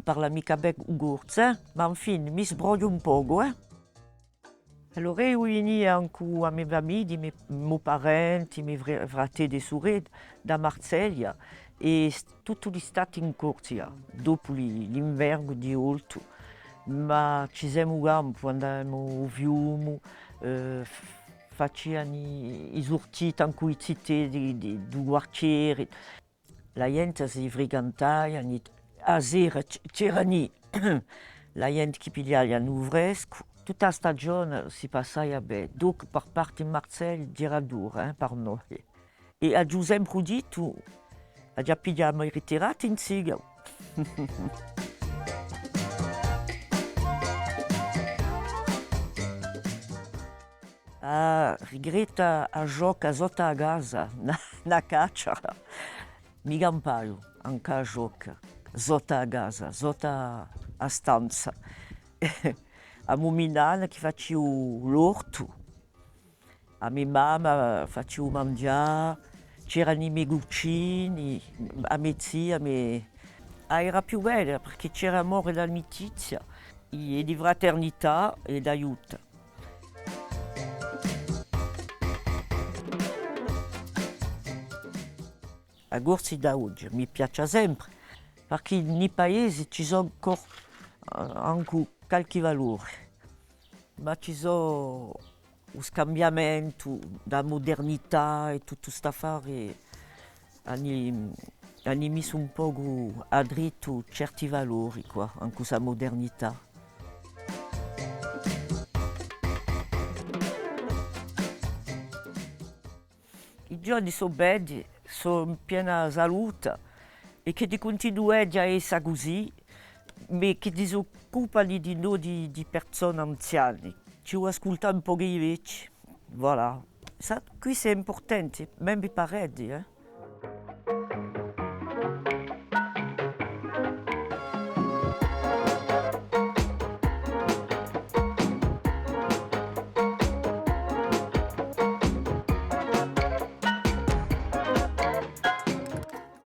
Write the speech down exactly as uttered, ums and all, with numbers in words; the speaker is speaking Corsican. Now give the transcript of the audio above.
Parla micca bè u corsu, eh? Ma infine, mi sbrogliu un pocu, eh? Allora, eiu vinia ancu a me famiglia, i me, i mo parenti, i me fre-, fratelli è surelle, da Marseglia, è s-, tuttu l'istatu in Corsica, dopu li-, l'invernu di voltu. Ma ci semu campu, andemu à u fiumu, eh, f-, faciani i surtiti ancu i ziteddi di, di, di u quartieru. A ghjente si fricantaiani, a sera c-, c'erani a ghjente chì pigliaiani u frescu, tutta a stagione si passaia bè, dopu per parte in Marseglia era dura, eh, per noi. È aghju sempre dittu, aghju à piglià a me ritirata in Sica. Ah, rigrettu à ghjocà sottu à a casa, in a, in a caccia. Mi campaiu ancu à ghjocà sottu à a casa, sottu à a stanza. A mo minnanna chì facia l'ortu, a me mamma facia u manghjà, c'erani i me cucini, a me zia, a me, ah, era più bella, perchè c'era amore d'amicizia, è, è di fraternità è d'aiutu. A Corsica d'oghje mi piace sempre, perchè in i paesi ci sò ancora, eh, ancu qualchì valori, ma ci sò u scambiamentu, a mudernità è tuttu st'affari, ani, ani missu un pocu à drittu certi valori, quà, ancu sta mudernità. I ghjovani sò beddi, sò in piena salute, è chì ti cuntinueghja à essa cusì, ma chì ti s'occupani di noi, di, di persone anziane. Ci vole à ascultà un pocu i vechji. Voilà. Sà, quì hè impurtante, même per eddi, eh.